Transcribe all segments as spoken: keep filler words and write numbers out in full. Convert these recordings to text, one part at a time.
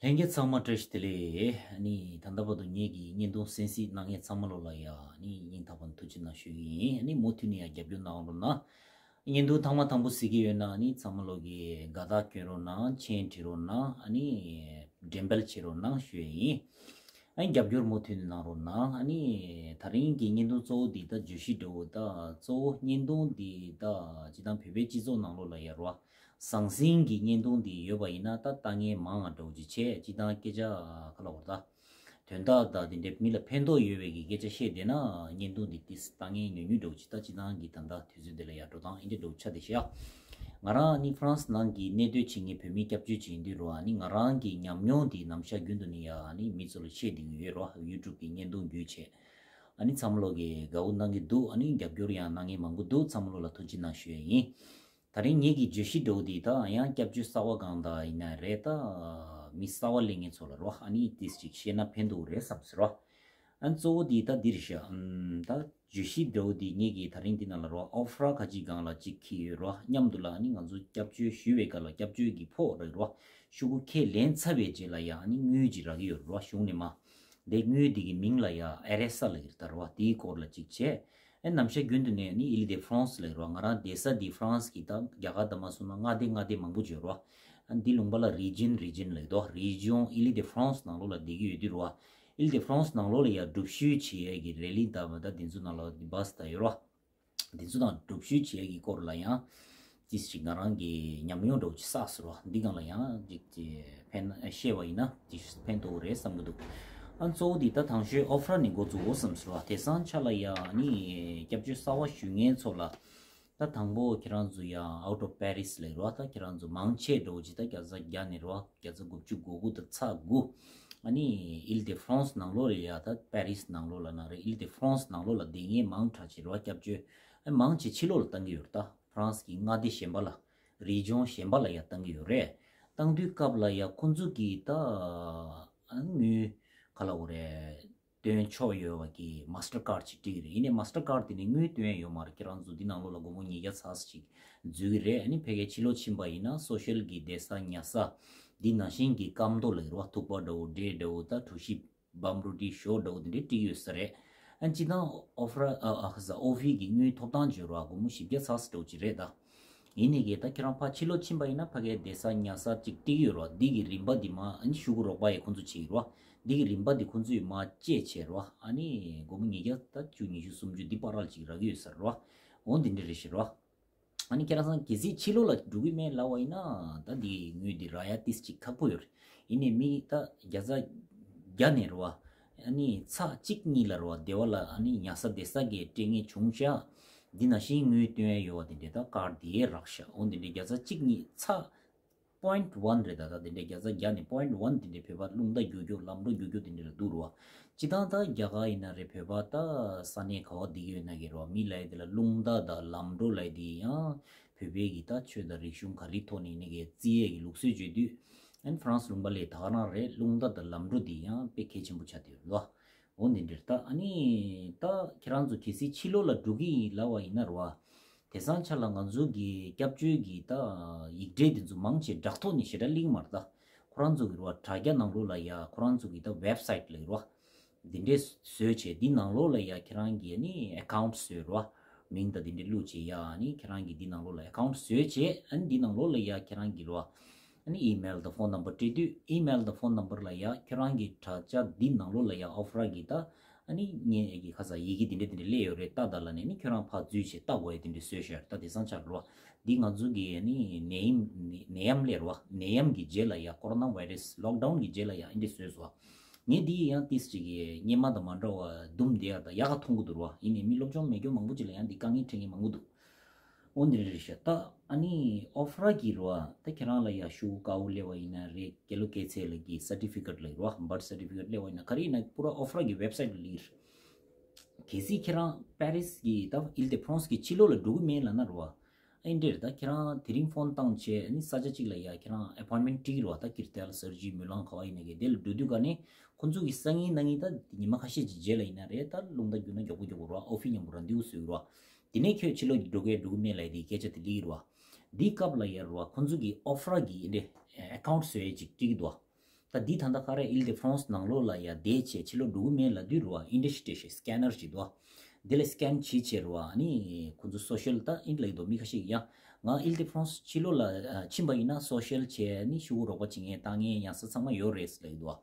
ལྷན་རྒྱས་ཚང་མ་བཀྲ་ཤིས་བདེ་ལེགས། ཨ་ནི་ད་ལྟ་བར་དུ་ངེད་ཀྱི་བརྙན་ཐུང་གསན་གཟིགས་གནང་མཁན་ཚང་མ་ལོ་ལ་ཡ་ཨ་ནི་སྙིང་ཐག་པ་ནས་ཐུགས་རྗེ་གནང་ཞུ་གི་ཡིན། ཨ་ནི་མུ་མཐུད་ནས་ཡ་རྒྱབ་སྐྱོར་གནང་རོགས་གནང་། བརྙན་ཐུང་ཐེངས་མ་དང་པོ་གཟིགས་ཀྱི་ཡོད་ན་ཨ་ནི་ཚང་མ་ལོ་གི་དགའ་རྟགས་སྐྱོན་རོགས་གནང་། མཆན་བྲིས་རོགས་གནང་། ཨ་ནི་འགྲེམས་སྤེལ་བྱེད་རོགས་གནང་ཞུ་ཡ་ཡིན། ཨ་ནི་རྒྱབ་སྐྱོར་མུ་མཐུད་ནས་གནང་རོགས་གནང་། ཨ་ནི་ད་རིང་གི་བརྙན་ཐུང་གཙོ་བོ་འདི་ད་བརྗོད་གཞི་འདྲ་བོ་ད་གཙོ་བོ་བརྙན་ཐུང་འདི་ད་སྤྱིར་བཏང་བོད་པའི་སྤྱི་ཚོགས་ནང་ལོགས་ལ་ཡ་རོ། ཟང་ཟིང་གི་བརྙན་ཐུང་འདི་ཡོད་པ་ཡིན་ན་ད་ལྟ་མཁན་མང་ང་འདྲ་བོ་ཅིག་བྱས། སྤྱིར་བཏང་སྐད་ཆ་ག་ལ་བར་ད་དོན་དག་དང་དེ་འདྲའི་མི་ལ་ཕན་ཐོགས་ཡོད་པའི་གི་སྐད་ཆ་བཤད་བསྡད་ན་བརྙན་ཐུང་འདི་ཏིས་ལྟ་མཁན་ཉུང་ཉུང་འདྲ་བོ་ཅིག་ད་སྤྱིར་བཏང་གི་ད་ལྟ་དུས་ཚོད་འདི་ལ་ཡ་འགྲོ་སྟངས་ཨེ་འདྲ་འདྲ་བོ་ཆགས་བསྡད་ཤག་ང་རང་ནི་ཧྥ་རན་སི་ནང་གི་གནས་སྡོད་བྱེད་མཁན་བོད་མི་སྐྱབས་བཅོལ་ཅིག་ཡིན་དུས་རོ། ཨ་ནི་ང་རང་གི་ཉམས་མྱོང་འདི་ནམ་ཞག་རྒྱུན་དུ་ནི་ཡ་ཨ་ནི་མི་ཚོ་ལ་བཤད་བསྡད་ཀྱི་ཡོད་རོ། ཡུ་ཊུབ་གི་བརྙན་ཐུང་བརྒྱུད་བྱས། ཨ་ནི་ཚང་མ་ལོ་གི་དགའ་བོ་གནང་གི་འདུག་ཨ་ནི་རྒྱབ་སྐྱོར་ཡང་གནང་མཁན་མང་པོ་འདུག་ཚང་མ་ལོ་ལ་ཐུགས་རྗེ་གནང་ཞུ་ཡ་ཡིན། ད་རིང་ངེད་ཀྱི་བརྗོད་གཞི་འདྲ་བོ་འདི་ད་ཡང་སྐྱབས་བཅོལ་གསར་པ་གང་དག་ཡིན་ན་རེད། ད་མི་གསར་པ་སླེབས་མཁན་ཚོ་ལ་རོ། ཨ་ནི་ཏིས་ཅིག་བཤད་ན་ཕན་ཐོགས་རེད་བསམ་ཟེར་རོ། ཨ་ནི་གཙོ་བོ་འདི་ད་འདི་རེད་ཤག་ཨམ། ད་བརྗོད་གཞི་འདྲ་བོ་འདི་ངེད་ཀྱི་ད་རིང་འདི་ནང་ལ་རོ། ཨོ་ཕ་ར་ཁ་ཅིག་སྒང་ལ་ཅིག་འཁྱེར་ཡོད་རོ། མཉམ་དུ་ལ་ཨ་ནི་ང་ཚོ་སྐྱབས་བཅོལ་ཞུས་པའི་སྐབས་ལ་སྐྱབས་བཅོལ་གྱི་ཕོགས་རེད་རོ། ཤོག་གུ་ཁས་ལེན་ཚར་བའི་རྗེས་ལ་ཡ་ཨ་ནི་དངུལ་ཅིག་རག་གི་ཡོད་རོ། གཞུང་ནས་མ། འདི་དངུལ་འདི་གི་མིང་ལ་ཡ་ཨེ་རེ་ས་ལབ་ཀྱི་རེད་ད་རོ། དེའི་སྐོར་ལ་ཅིག་བྱས། ཨེ་ནམ་ཞག་རྒྱུན་དུ་ནས་ནི་ཨིལ་དེ་ཧྥ་རན་སི་ལབ་ཀྱི་རོ། ང་རང་བསྡད་ས་འདི་ཧྥ་རན་སི་གི་ད་རྒྱ་གར་དང་མ་སོང་ན་མངའ་སྡེ་མངའ་སྡེ་མང་པོ་ཅིག་ཡོད་རོ། ཨ་འདི་ལུང་པ་ལ་རི་ཇན་རི་ཇན་ལབ་ཀྱི་འདུག་རི་ཇོན་ཨིལ་དེ་ཧྥ་རན་སི་ནང་ལོགས་ལ་བསྡད་ཀྱི་ཡོད་དུས་རོ། ཨིལ་དེ་ཧྥ་རན་སི་ནང་ལོགས་ལ་ཡ་སྒྲུབ་བཞུད་བྱེད་ཡས་ཀྱི་རེ་ལི་དང་མ་ད་འདི་ཚོ་ནང་ལོགས་འདི་བྷ་སི་ད་ཡོད་རོ། འདི་ཚོ་དང་སྒྲུབ་བཞུད་བྱེད་ཡས་ཀྱི་སྐོར་ལ་ཡང་ཅིག་ཅིག་ང་རང་གི་ཉམས་མྱོང་འདྲ་བོ་ཅིག་བསགས་སོང་རོ། འདི་སྒང་ལ་ཡང་ཅིག་ཅིག་ཕན་ཤེས་པ་ཡིན་ན་ཅིག་ཕན་ཐོགས་རེད་བསམ་གྱི་འདུག་ཨ་གཙོ་བོ་འདི་ད་དང་ཤོས་ཨོ་ཕ་ར་ནས་འགོ་འཛུགས་འོ་བསམ་སོང་རོ། དེང་སང་ཆ་ལ་ཡང་ནི་སྐྱབས་བཅོལ་གསར་པ་ཞུ་མཁན་ཚོ་ལ་ད་དང་པོ་ཁྱེད་རང་ཚོ་ཡང་out of Paris ལབ་རོ། ད་ཁྱེད་རང་ཚོ་མང་ཆེ་འདྲ་བོ་ཅིག་ད་བརྒྱ་ཆ་བརྒྱ་ནས་རོ། བརྒྱ་ཆ་དགུ་བཅུ་གོ་དགུ་དང་ཚེག་དགུ། ཨ་ནི་ཨིལ་དེ་ཧྥ་རན་སི་ནང་ལོགས་ལ་ཡ་ད་པེ་རིས་ནང་ལོགས་ལ་ན་རེད། ཨིལ་དེ་ཧྥ་རན་སི་ནང་ལོགས་ལ་བསྡད་མཁན་མང་དྲགས་ཅིག་རེད་བ། སྐྱབས་བཅོལ་ཨ་མང་ཆེ་ཕྱི་ལོགས་ལ་བཏང་གི་ཡོད་རེད། ད་ཧྥ་རན་སི་གི་མངའ་སྡེ་གཞན་པ་ལ་རི་ཇོན་གཞན་པ་ལ་ཡ་བཏང་གི་ཡོད་རེད། བཏང་དུས་སྐབས་ལ་ཡ་ཁོང་ཚོ་གི་ད་ཨ་དངུལ་ག་ལབ་དགོས་རེད། སྟོན་ཆོག་ཡོད་པ་གི་མ་སི་ཊར་ཀར་ཌི་ཅིག་སྤྲད་ཀྱི་རེད། ཡིན་ནའི་མ་སི་ཊར་ཀར་ཌི་དེ་ནི་དངུལ་སྟོན་ཡ་ཡོད་མ་རེད། ཁྱེད་རང་ཚོ་འདི་ནང་ལོགས་ལ་སྒོར་མོ་ཉིས་བརྒྱ་ཙམ་ཞིག་འཛུལ་གྱི་རེད། ཨ་ནི་ཕ་གིའི་ཕྱི་ལོགས་ཕྱིན་པ་ཡིན་ན་སོ་ཤལ་གྱི་བསྡད་ས་ཉལ་ས་འདི་ནང་བཞིན་གྱི་སྐམ་ཐོག་ལ་ཡོད་རེད་བ། ཐུག་པ་འདྲ་བོ་འབྲས་འདྲ་བོ་ད་གྲོ་ཞིབ་བམ་རོ་ཊི་ཞོ་འདྲ་བོ་དེ་འདྲས་སྤྲད་ཀྱི་ཡོད་ས་རེད། ཨ་ནི་སྤྱིར་བཏང་ཨོ་ཕ་ར་ཨ་ཨ་ཁ་ས་ཨོ་ཕ་ར་གི་དངུལ་ཐོབ་ཐང་བརྗོད་རོགས་སྒོར་མོ་བཞི་བརྒྱ་ཙམ་འདྲ་བོ་ཅིག་རེད་ད། ཡིན་ནའི་གི་ད་ཁྱེད་རང་ཕར་ཕྱི་ལོགས་ཕྱིན་པ་ཡིན་ན་ཕ་གིའི་བསྡད་ས་ཉལ་ས་ཅིག་སྤྲད་ཀྱི་ཡོད་རེད་བ། འདི་གི་རིན་པ་འདི་མ་ཨ་ནི་ཤོག་གུ་རོགས་པ་ཡི་ཁོང་ཚོ་བྱེད་ཀྱི་རེད་བ། འདི་གི་རིན་པ་འདི་ཁོང་ཚོས་མ་བཅད་བྱས་རེད་བ། ཨ་ནི་སྒོར་མོ་ཉིས་བརྒྱ་ད་བཅུ་ཉི་ཤུ་སུམ་ཅུ་འདི་བར་ལ་ཅིག་རག་གི་ཡོད་ས་རེད་བ། འོ་འདི་འདྲ་རེད་ཤག་རེད་བ། ཨ་ནི་ཁྱེད་རང་ཚང་གལ་སྲིད་ཕྱི་ལོགས་ལ་འགྲོ་གི་མེད་ལབ་པ་ཡིན་ན་ད་འདི་དངུལ་འདི་རག་ཡ་ཏིས་ཅིག་ཁག་པོ་ཡོད་རེད། ཡིན་ནའི་མི་ད་བརྒྱ་ཆ་བརྒྱ་ནས་རེད་བ། ཨ་ནི་ཚེག་གཅིག་གཉིས་ལ་རེད་བ། སྡེ་བ་ལ་ཨ་ནི་ཉལ་ས་བསྡད་ས་གི་སྤྲད་མཁན་བྱུང་ཤག་འདི་ནང་བཞིན་དངུལ་སྟོན་ཡ་ཡོད་བ་དེ་འདྲས་ད་ཀར་འདི་ཡས་རག་ཤག་འོ་འདི་འདྲས་བརྒྱ་ཆ་གཅིག་གཉིས་ཚེག་པོ་ཡིན་ཊི་ཝན་རེད། ད་ད་དེ་འདྲས་བརྒྱ་ཆ་བརྒྱ་ནས་པོ་ཡིན་ཊི་ཝན་དེ་འདྲས་བོད་པ་རླུང་རྟ་རྒྱུག་རྒྱུག་ལམ་འགྲོ་རྒྱུག་རྒྱུག་དེ་འདྲས་ལ་འདུག་རེད་བ། སྤྱིར་བཏང་ད་རྒྱ་གར་ཡིན་ན་རེད། བོད་པ་ད་ས་གནས་ག་བ་བསྡད་ཀྱི་ཡོད་ན་གི་རེད་བ། མི་ལབ་ཡ་དེ་ལ་རླུང་རྟ་དང་ལམ་འགྲོ་ལབ་ཡ་དེ་ཡང་བོད་པའི་གི་ད་ཆོས་དང་རིག་གཞུང་ག་རེ་ཐོག་ནས་ཡིན་ན་གི་བརྩི་ཡས་ཀྱི་ལུགས་སྲོལ་བརྗོད་དུས། ཨན་ཧྥ་རན་སི་ལུང་པ་ལས་ད་ག་རང་རེད། རླུང་རྟ་དང་ལམ་འགྲོ་འདི་ཡང་དཔེ་གལ་ཆེན་པོ་ཆགས་བསྡད་ཡོད་ལོ། འོ་འདི་འདྲར་ད་ཨ་ནི་ད་ཁྱེད་རང་ཚོ་གལ་སྲིད་ཕྱི་ལོགས་ལ་འགྲོ་གི་ཡིན་ལབ་པ་ཡིན་ན་རེད་བ། དེང་སང་ཆ་ལ་ང་ཚོ་གི་སྐྱབས་བཅོལ་གྱི་ད་ཡིག་འབྲེལ་འདི་ཚོ་མང་ཆེ་དྲ་ཐོག་ནས་ཞེ་དྲག་སླེབས་ཀྱི་མ་རེད་ད། ཁོ་རང་ཚོ་གི་རེད་བ། དྲ་རྒྱ་ནང་ལོགས་ལ་ཡ་ཁོ་རང་ཚོ་གི་ད་ཝེབ་སའིཊ་ལབ་ཀྱི་རེད་བ། འདི་འདྲས་བཟོས་བྱས་འདི་ནང་ལོགས་ལ་ཡ་ཁྱེད་རང་གི་ནི་ཨེ་ཁའུནཊ་བཟོས་རེད་བ། མིང་དང་འདི་འདྲས་བླུགས་བྱས་ཡ་ནི་ཁྱེད་རང་གི་འདི་ནང་ལོགས་ལ་ཨེ་ཁའུནཊ་བཟོས་བྱས་ཨ་ནི་འདི་ནང་ལོགས་ལ་ཡ་ཁྱེད་རང་གི་རེད་བ། ཨ་ནི་ཨི་མེལ་དང་ཕོན་ནམ་བར་སྤྲད་དུས་ཨི་མེལ་དང་ཕོན་ནམ་བར་ལ་ཡ་ཁྱེད་རང་གི་དྲ་རྒྱ་འདི་ནང་ལོགས་ལ་ཡ་ཨོ་ཕ་ར་གི་ད་ཨ་ནི་ངས་ཀྱི་ཁ་ས་ཡི་གེ་འདི་འདྲས་འདི་འདྲས་སླེབས་ཡོད་རེད། ལྟ་ད་ལ་ནས་ནི་ཁྱོད་རང་ཕར་འཛུལ་བྱས་ལྟ་དགོས་ཡ་འདི་འདྲས་བཟོས་ཤག་ད་དེང་སང་ཆ་རེད་བ། འདི་ང་ཚོ་གི་ནི་ནད་ཡམས་ནད་ཡམས་ལས་རེད་བ། ནད་ཡམས་ཀྱི་རྗེས་ལ་ཡ་ཀོ་རོ་ན་བྷའི་རེ་སི་ལོག་ཌའུན་གྱི་རྗེས་ལ་ཡ་འདི་འདྲས་བཟོས་སོང་བ། ངས་འདི་ཡང་ཏིས་ཅིག་གི་སྔོན་མ་དང་མ་འདྲ་བ་འདུམ་བསྡད་ཡ་ད་ཡག་ག་མཐོང་གི་འདུག་རེད་བ། ཡིན་ནའི་མི་སློབ་སྦྱོང་མེད་མཁན་མང་པོ་ཅིག་ལ་ཡང་འདི་དཀའ་ངལ་འཕྲད་མཁན་མང་པོ་འདུག་འོ་འདི་རེད་ཤག་ད་ཨ་ནི་ཨོ་ཕ་ར་གི་རེད་བ། ད་ཁྱེད་རང་ལ་ཡ་ཤོག་གུ་དཀར་པོ་སླེབས་པ་ཡིན་ན་རེད། སྐྱེས་ལོ་སྐྱེས་ཚེས་ལ་གི་སར་ཊི་ཕི་ཀེཊ་ལབ་ཀྱི་རེད་བ། བར་ཐི་སར་ཊི་ཕི་ཀེཊ་སླེབས་པ་ཡིན་ན་ག་རེ་ཡིན་ན་པུ་ར་ཨོ་ཕ་ར་གི་ཝེབ་སའིཊ་ལ་སླེབས་ཀྱི་རེད། གལ་སྲིད་ཁྱེད་རང་པེ་རིས་གི་ད་ཨིལ་དེ་ཕ་རན་སི་གི་ཕྱི་ལོགས་ལ་འགྲོ་གི་མེད་ལབ་ན་རེད་བ། ཨ་ནི་འདྲས་རེད། ད་ཁྱེད་རང་དེ་རིང་ཕོན་བཏང་བྱས་ཨ་ནི་ས་ཆ་གཅིག་ལ་ཡ་ཁྱེད་རང་ཨེ་པོ་ཡིན་མེན་ཊི་སྤྲད་ཀྱི་རེད་བ། ད་ཀིར་ཏལ་སར་ཇི་མུ་ལང་ག་བ་ཡིན་ན་གི་དེ་ལ་འགྲོ་དུས་ག་ནས་ཁོང་ཚོ་གི་སང་ཉིན་གནངས་ཉིན་ད་ཉི་མ་ཁ་ཤས་ཀྱི་རྗེས་ལ་ཡིན་ན་རེད། ད་རླུང་རྟ་རྒྱུག་ན་མགྱོགས་པོ་མགྱོགས་པོ་རེད་བ། ཨོ་ཕི་མཉམ་པོ་རན་དེ་འདྲས་བཟོས་ཀྱི་རེད་བ། དེ་ནས་ཁྱོད་ཕྱི་ལོགས་ཀྱི་འགྲོ་གི་འགྲོ་གི་མེད་ལབ་ཡ་དེ་སྐད་ཆ་དེ་སླེབས་ཀྱི་རེད་བ། འདིའི་སྐབས་ལ་ཡ་རེད་བ། ཁོང་ཚོ་གི་ཨོ་ཕ་ར་གི་ཨེ་འདྲས་ཨེ་ཁའུནཊ་བཟོ་ཡས་ཅིག་སྤྲད་ཀྱི་འདུག་བ། ད་འདི་ད་ལྟ་ཁ་རེ་ཨིལ་ཏེ་ཧྥ་རན་སི་ནང་ལོགས་ལ་ཡ་བསྡད་བྱས་ཕྱི་ལོགས་འགྲོ་གི་མེད་ལབ་དུས་རུ་བ་ཨིན་འདྲ་ཞིག་སྤྲད་ཤིག་སི་ཀེ་ནར་ཞིག་འདུག་བ། འདི་ལ་སི་ཀེན་བྱེད་བྱས་རུ་བ་ཨ་ནི་ཁོང་ཚོ་སོ་ཤལ་ད་ཨིན་ལབ་ཀྱི་འདུག་མི་ཁ་ཤས་ཀྱིས་ཡ་ང་ཨིལ་ཏེ་ཧྥ་རན་སི་ཕྱི་ལོགས་ལ་ཨ་ཕྱིན་པ་ཡིན་ན་སོ་ཤལ་བྱས་ནི་ཤོག་གུ་རོགས་པ་བྱེད་མཁན་ལྟ་མཁན་ཡང་ས་ཚང་མ་ཡོད་རེད་ལབ་ཀྱི་འདུག་